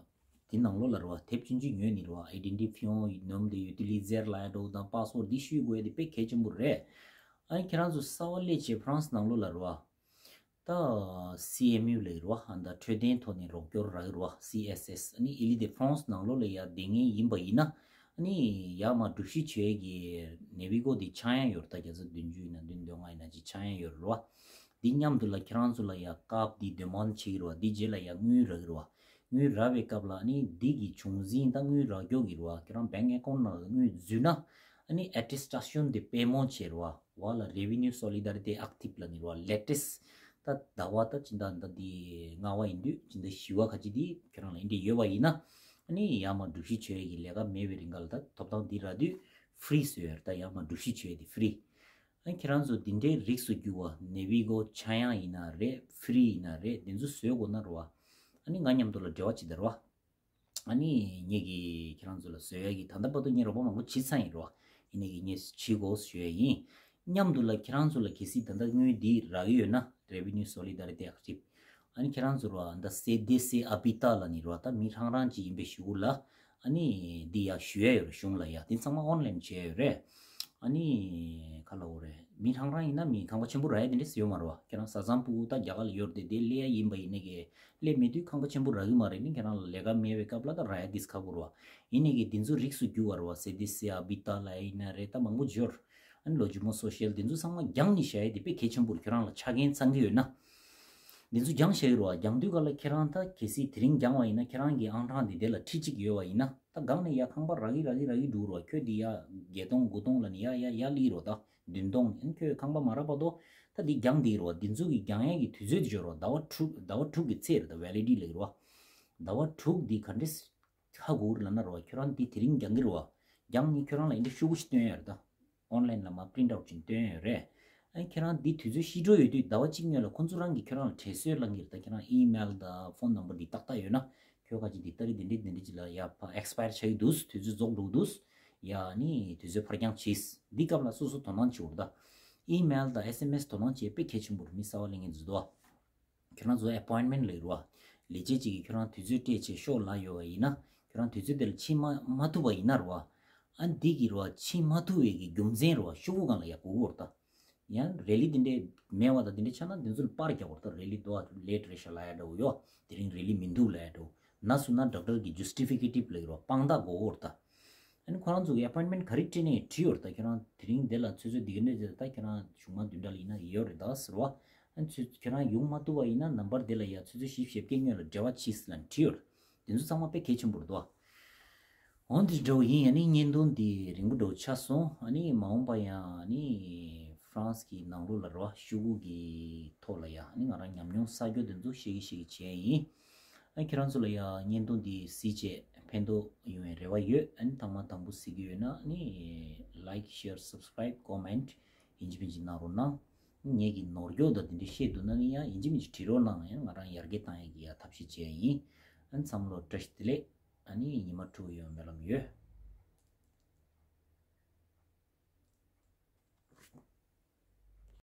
དེ་ནང་ལོགས་ལ་རུ་བ་དེབ་ཆུང་ཆུང་ཉོས་ནི་རུ་བ་ཨེ་ཌེན་ཊི་ཕི་ཡོང་ནོམ་དེ་ཡུ་ཊི་ལི་ཛེར་ལ་ཡ་འགྲོ་དང་པ་སི་ཝར་ཌི་འདི་ཤོད་དགོས་ཡ་དེ་དཔེ་གལ་ཆེན་པོ་རེད། ཨ་ནི་ཁྱེད་རང་ཚོ་གསར་བ་སླེབས་བྱས་ཧྥ་རན་སི་ནང་ལོགས་ལ་རུ་བ། ད་སི་ཨེམ་ཡུ་ལ་ཡོད་རེད་བ། ཨ་ད་འཕྲོད་བསྟེན་ཐོག་ནས་རོགས་སྐྱོར་རག་གི་རེད་བ། སི་ཨེས་ཨེས། ཨ་ནི་ཨི་ལི་དེ་ཧྥ་རན་སི་ནང་ལོགས་ལ་ཡ་བསྡད་མཁན་ཡིན་པ་ཡིན་ན། ཨ་ནི་ཡར་མར་སྒྲུབ་བཞུད་བྱེད་ཡས་ཀྱི་ནེ་བི་གོ་དེ་ཆག་ཡང་ཡོད་རེད། ད་བརྒྱ་ཆ་བདུན་ཅུ་ཡིན་ན་བདུན་བདུན་ལྔ་ཡིན་ན་ཅིག་ཆག་ཡང་ཡོད་རེད་བ། འདི་མཉམ་དུ་ལ་ཁྱེད་རང་ཚོ་ལ་ཡ་ཀབ་འདི་དེ་མོན་བྱེད་ཀྱི་རེད་བ། འདི་རྗེས་ལ་ཡ་དངུལ་རག་གི་རེད་བ། དངུལ་རག་པའི་སྐབས་ལ་ཨ་ནི་འདི་གི་བྱུང་འཛིན་ད་དངུལ་རག་རྒྱུ་གི་རེད་བ། ཁྱེད་རང་བེང་ཨེ་ཀའུན་ནང་ལ་དངུལ་འཛུལ་ན། ཨ་ནི་ཨེ་ཊེ་སི་ཊེ་ཤན་དེ་པེ་མེན་ཊི་བྱེད་རེད་བ། བ་ལ་Revenu Solidarité Active ལ་ནི་རོ་ལེ་ཊེ་སི་ཊི། ད་ཟླ་བ་ད་སྤྱི་ཟླ་ད་འདི་ལྔ་པ་ཡིན་དུས་སྤྱི་ཟླ་བཞི་པ་ཁ་ཅིག་འདི་ཁྱོད་རང་ལ་འདི་འདྲ་ཡོད་པ་ཡིན་ན། ཨ་ནི་ཡར་མར་སྒྲུབ་བཞུད་བྱེད་ཡས་ཀྱི་ལས་ཀ་མེད་པའི་རིང་ག་ལ་ད་ཐོབ་ཐང་འདི་རག་དུས་ཧྥི་རི་བཟོས་ཡོད་རེད། ད་ཡར་མར་སྒྲུབ་བཞུད་བྱེད་ཡས་འདི་ཧྥི་རི། ཨ་ནི་ཁྱེད་རང་ཚོ་འདི་འདྲའི་རིགས་སུ་གྱུར་པ་ནེ་བི་གོ་ཆག་ཡང་ཡིན་ན་རེད། ཧྥི་རི་ཡིན་ན་རེད། འདི་ཚོ་བཟོས་དགོས་ན་རེད་བ། ཨ་ནི་ང་མཉམ་དུ་ལ་འབྲེལ་བ་བྱེད་ད་རེད་བ། ཨ་ནི་ངེད་ཀྱིས་ཁྱེད་རང་ཚོ་ལ་བཟོ་ཡ་གི་ད་ལྟ་བར་དུ་ངས་རོགས་པ་མང་པོ་བྱས་ཚར་ཡིན་རོ། ཡིན་ནའི་གི་ངས་བྱེད་དགོས་ཞུ་ཡ་ཡིན། མཉམ་དུ་ལ་ཁྱེད་རང་ཚོ་ལ་གལ་སྲིད་ད་ལྟ་དངུལ་འདི་རག་གི་ཡོད་ན་Revenu Solidarité Active། ཨ་ནི་ཁྱེད་རང་ཚོ་རོ་ད་སེ་དེ་སེ་ཨ་བི་ཏཱ་ལ་ནི་རོ་ད་མི་ཧྲང་རང་ཅིག་ཡིན་པའི་གཞུག་གུ་ལ་ཨ་ནི་འདི་ཡ་ཞུ་ཡ་ཡོད་རེད། གཞུང་ལ་ཡ་དེ་ཚང་མ་ཨོན་ལན་བྱས་ཡོད་རེད། ཨ་ནི་ཁ་ལ་འོ་རེད། མི་ཧྲང་རང་ཡིན་ན་མི་ཁང་པ་ཆེན་པོ་རག་ཡ་དེ་འདྲས་ཡོད་མ་རེད་བ། ཁྱེད་རང་ས་ཟམ་ཕྲུ་གུ་ད་རྒྱ་གར་ལ་ཡོད་རེད་དེ་སླེབས་ཡ་ཡིན་པ་ཡིན་ནའི་གི་སླེབས་མེད་དུས་ཁང་པ་ཆེན་པོ་རག་གི་མ་རེད། ནི་ཁྱེད་རང་ལ་ལས་ཀ་མེད་པའི་སྐབས་ལ་ད་རག་ཡ་དེས་ཁག་པོ་རེད་བ། ཡིན་ནའི་གི་དེ་ཚོ་རིགས་སུ་གྱུར་བ་རེད་བ། སེ་དེ་སེ་ཨ་བི་ཏཱ་ལ་ཡིན་ན་རེད། ད་མང་པོ་ཡོད་རེད། ཨ་ནི་ལོ་ཇི་མོ་སོ་ཤལ་དེ་ཚོ་ཚང་མ་རྒྱང་ནས་བཞག་ཡ་དེ་དཔེ་གལ་ཆེན་པོ་རེད། ཁྱོད་རང་ལ་ཆ་རྐྱེན་ཚང་གི་ཡོད་ན། འདི་ཚོ་རྒྱང་བཞག་གི་རེད་བ། རྒྱང་དུས་ག་ལ་ཁྱེད་རང་ད་གལ་སྲིད་དེ་རིང་རྒྱང་བ་ཡིན་ན་ཁྱེད་རང་གི་ཨང་གྲངས་འདི་དེ་ལ་ཁྲི་གཅིག་ཡོད་པ་ཡིན་ན་ད་སྒང་ནས་ཡ་ཁང་པ་རག་གི་རག་གི་རག་གི་འགྲོ་རོགས། ཁྱོད་འདི་ཡ་བརྒྱད་སྟོང་དགུ་སྟོང་ལ་ནི་ཡ་ཡ་ཡ་སླེབས་རོགས། ད་བདུན་སྟོང་ཡིན་ཁྱོད་ཁང་པ་མ་རག་བར་དུ་ད་འདི་རྒྱང་འདི་རོགས། འདི་ཚོ་གི་རྒྱང་ཡ་གི་དུས་ཚོད་འདི་འཇོག་རོགས། ཟླ་བ་དྲུག་ཟླ་བ་དྲུག་གི་ཚད་རེད། ད་ཝེ་ལི་ཌི་ཊི་ལབ་ཀྱི་རེད་བ། ཟླ་བ་དྲུག་འདི་ག་འདྲས་ཧ་གོ་གི་རེད་ལབ་ན་རོགས། ཁྱོད་རང་འདི་དེ་རིང་རྒྱང་གི་རེད་བ། རྒྱང་ནི་ཁྱོད་རང་ལ་འདི་འདྲས་ཤོག་གུ་ཞིག་སྟོན་ཡ་རེད་ད། ཨོན་ལན་ལ་མ་པི་རིན་ཊི་ཨའུཊ་ཅིག་སྟོན་ཡོད་རེད། ཨ་ཁྱེད་རང་འདི་དུས་ཚོད་ཤི་འགྲོ་ཡོད་དུས་ཟླ་བ་གཅིག་སྔོན་ལ་ཁོང་ཚོ་རང་གིས་ཁྱོད་རང་ལ་དྲན་གསོ་བསླང་གི་རེད། ད་ཁྱེད་རང་ཨི་མེལ་དང་ཕོན་ནམ་བར་འདི་ཏག་ཏག་ཡོད་ན་ཁྱོད་ཁ་ཅིག་འདི་ཏ་རིག་འདི་འདྲས་འདི་འདྲས་ཅིག་ལ་ཡ་ཕ་ཨེག་སི་པ་ཡར་ཆགས་ཀྱི་འདུག་དུས་ཚོད་རྫོགས་འགྲོ་གི་འདུག་ཡ་ནི་དུས་ཚོད་ཕར་འགྱངས་བྱེད། འདི་སྐབས་ལ་སོ་སོ་དོ་སྣང་བྱེད་འོར་ད། ཨི་མེལ་དང་ཨེས་ཨེམ་ཨེས་དོ་སྣང་བྱེད་དཔེ་གལ་ཆེན་པོ་རེད། མི་གསར་བ་སླེབས་མཁན་ཚོ་དོ། ཁྱོད་རང་ཚོ་ཨེ་པོའིན་མེན་ལ་ཡོད་རེད་བ། ལས་བྱེད་ཅིག་གིས་ཁྱོད་རང་དུས་ཚོད་སྤྲད་བྱས་ཤོག་ལབ་ཡོད་པ་ཡིན་ན། ཁྱོད་རང་དུས་ཚོད་དེ་ལ་ཕྱིན་མ་མ་ཐུབ་པ་ཡིན་ན་རེད་བ། ཨ་འདི་གི་རེད་བ་ཕྱིན་མ་ཐུབ་པའི་གི་རྒྱུ་མཚན་རེད་བ་ཤོག་གུ་སྒང་ལ་ཡ་གོ་གི་ཡོད་རེད་ད། ཡང་རེ་ལི་དེ་འདྲས་མེད་པ་དང་དེ་འདྲས་ཆགས་ན་དེ་ཚོ་ལ་པར་རྒྱག་དགོས་རེད་ད། རེ་ལི་དོ་ལེ་ཊི་རེད་ཤག་ལབ་ཡ་འདྲ་བོ་ཡོད། དེ་རིང་རེ་ལི་མི་འདུག་ལབ་ཡ་འདྲ་བོ། ན་སོང་ན་ཌོག་ཊར་གི་ཇུ་སི་ཊི་ཕི་ཀེ་ཊིབ་ལབ་ཀྱི་རེད་བ། དཔང་རྟགས་དགོས་ཀྱི་ཡོད་རེད་ད། ཨ་ནི་ཁོ་རང་ཚོ་གི་ཨེ་པོའིན་མེན་ག་རེ་སྤྲད་ནའི་བྲིས་ཡོད་རེད་ད། ཁྱོད་རང་དེ་རིང་འདི་ལ་ཆུ་ཚོད་འདི་ག་འདྲ་ཅིག་ད་ཁྱོད་རང་གཞུག་མ་བདུན་ཕྲག་ལ་ཡིན་ན་ཡོད་རེད་ད་ཟེར་བ། ཨ་ནི་ཁྱོད་རང་ཡོང་མ་ཐུབ་པ་ཡིན་ན་ནམ་བར་འདི་ལ་ཡ་ཆུ་ཚོད་བཞི་བཅུ་ཞེ་བརྒྱད་སྔོན་ལ་འབྲེལ་བ་གྱིས་ལབ་བྲིས་ཡོད་རེད། དེ་ཚོ་ཚང་མ་དཔེ་གལ་ཆེན་པོ་རེད་དོ། འོ་འདི་འདྲ་བོ་ཡིན། ཨ་ནི་བརྙན་ཐུང་འདི་རིང་པོ་འདྲ་བོ་ཆགས་སོང་། ཨ་ནི་མ་འོངས་པ་ཡང་ཨ་ནི་ཧྥ་རན་སི་གི་ནང་ལོགས་ལ་རེད་བ་ཤོག་གུ་གི་ཐོག་ལ་ཡ་ཨ་ནི་ང་རང་ཉམས་མྱོང་བསགས་རྒྱུ་དེ་ཚོ་བཤད་ཀྱི་བཤད་ཀྱི་བྱས་ཡིན། ཨ་ཁྱེད་རང་ཚོ་ལ་ཡ་བརྙན་ཐུང་འདི་གཟིགས་བྱས་ཕན་ཐོགས་ཡོང་བའི་རེ་བ་ཡོད། ཨ་ནི་ཐེངས་མ་དང་པོ་གཟིགས་ཀྱི་ཡོད་ན་ཨ་ནི་ལའིཀ་ཤེར་སབ་སི་ཀ་རའིབ་ཀོ་མེན་ཊི་ཡིན་གཅིག་མིན་གཅིག་གནང་རོགས་གནང་། ངེད་ཀྱི་ནོར་འཁྱོག་དང་དེ་འདྲ་བཤད་འདུག་ན་ནི་ཡང་ཡིན་གཅིག་མིན་གཅིག་བྲིས་རོགས་གནང་། ཡང་ང་རང་ཡར་རྒྱས་བཏང་ཡག་གི་ཡ་ཐབས་ཤེས་བྱས་ཡིན། ཨ་ནི་ཚང་མ་ལ་བཀྲ་ཤིས་བདེ་ལེགས། ཨ་ནི་ཉི་མ་དྲུག་ཡོང་སྨོན་ལམ་ཡོད།